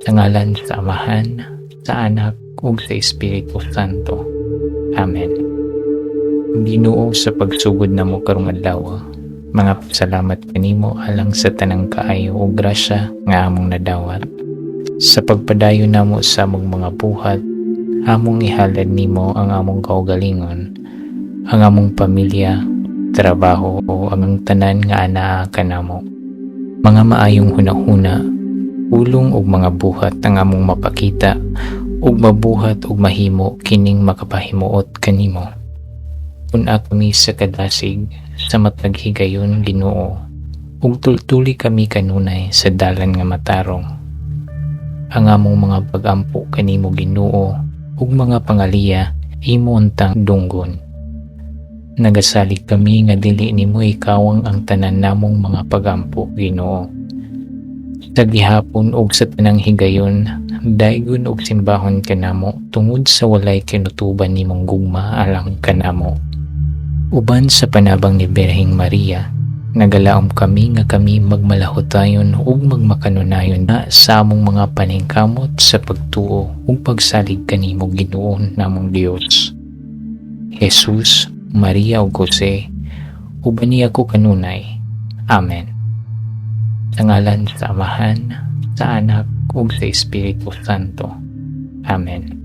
Sa ngalan sa Amahan, sa Anak, ug sa Espiritu Santo. Amen. Ginoo, sa pagsugod namo karong adlaw, mga pasalamat kanimo alang sa tanang kaayo ug grasya nga among nadawat. Sa pagpadayon namo sa among mga buhat, among ihalad nimo ang among kaugalingon, ang among pamilya, trabaho o ang tanan nga anaa kanamo. Mga maayong hunahuna, pulong ug mga buhat ang among mapakita ug mabuhat ug mahimo kining makapahimuot kanimo. Pun-a kami sa kadasig sa matag higayon, Ginoo, ug tultuli kami kanunay sa dalan nga matarong. Ang among mga pagampo kanimo, Ginoo, ug mga pangaliya imo untang dunggon. Nagasalig kami nga dili nimo ikawang ang tanan namong mga pagampo, Ginoo. Sa gihapon ug sa tanang higayon, daygon ug simbahon kanamo tungod sa walay kinutuban nimong gugma alang kanamo. Uban sa panabang ni Birheng Maria, nagalaom kami nga kami magmalahutayon ug magmakanunayon na sa among mga paningkamot sa pagtuo ug pagsalig kanimo, Ginoo namong Dios. Jesus, Maria ug Jose, ubani ako kanunay. Amen. Sa ngalan sa Amahan, sa Anak ug sa Espiritu Santo. Amen.